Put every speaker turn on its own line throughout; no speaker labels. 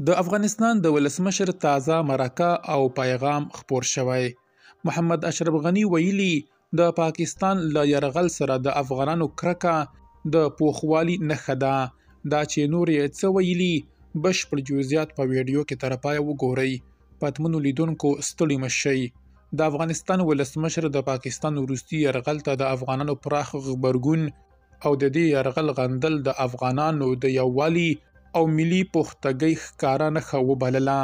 د افغانستان د ولسمشر تازه مرکه او پیغام خپور شوی. محمد اشرف غني ویلي، د پاکستان له یرغل سره د افغانانو کرکه د پوخوالي نښه ده. دا چې نور یې څه ویلي، بشپړ جزئیات په ویډیو کې تر پایه وګورئ. پتمنو لیدونکو ستړي مه شئ. د افغانستان ولسمشر د پاکستان وروستي یرغل ته د افغانانو پراخ غبرګون او د دې یرغل غندل د افغانانو د یووالي او ملي پختګۍ ښکاره نښه وبلله.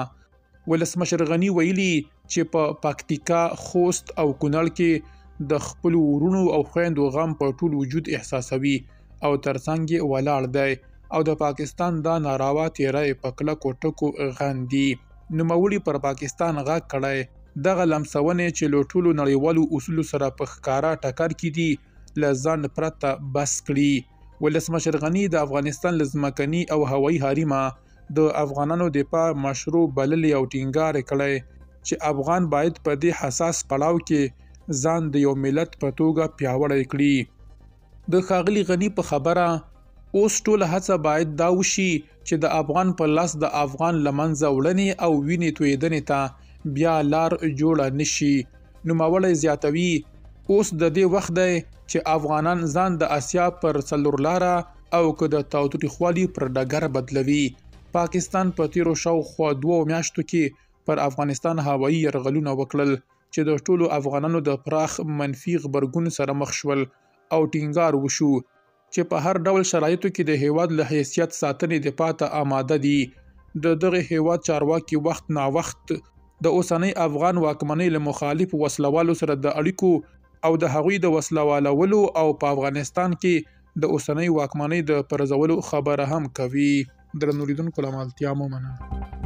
ولسمشر غني ویلي چې په پکتیکا، خوست او کونړ کې د خپلو وروڼو او خویندو غم په ټول وجود احساسوي او ترڅنګ یې ولاړ دی او د پاکستان دا ناروا تیری په کلکو ټکو غندي. نوموړي پر پاکستان غږ کړی، دغه لمسونې چې له ټولو نړیوالو اصولو سره په ښکاره ټکر کې دي، له ځنډ پرته بس کړي. ولسمشر غني د افغانستان له ځمکني او هوایي حریمه د افغانانو دفاع مشروع بللې او ټینګار یې کړی چې افغان باید په دې حساس پړاو کې ځان د یو ملت په توګه پیاوړی کړي. د ښاغلي غني په خبره، اوس ټوله هڅه باید دا وشي چې د افغان په لاس د افغان له منځه وړنې او وینې تویېدنې ته بیا لار جوړه نه شي. نوموړی زیاتوي، اوس د دې وخت دی چې افغانان ځان د اسیا پر څلورلاره او که د تاوتریخوالي پر ډګر بدلوي. پاکستان په تېرو شاوخوا 2 میاشتو کې پر افغانستان هوایي یرغلونه وکړل چې د ټولو افغانانو د پراخ منفي غبرګون سره مخ شول او ټینګار وشو چې په هر ډول شرایطو کې د هېواد له حیثیت ساتنې دفاع ته آماده دي. د دغه هېواد چارواکي وخت ناوخت د اوسنۍ افغان واکمنۍ له مخالفو وسلهوالو سره د اړیکو او د هغوی د وسلهوالولو او په افغانستان کې د اوسنۍ واکمنۍ د پرځولو خبره هم کوي. درنو لیدونکو له ملتیا مو مننه.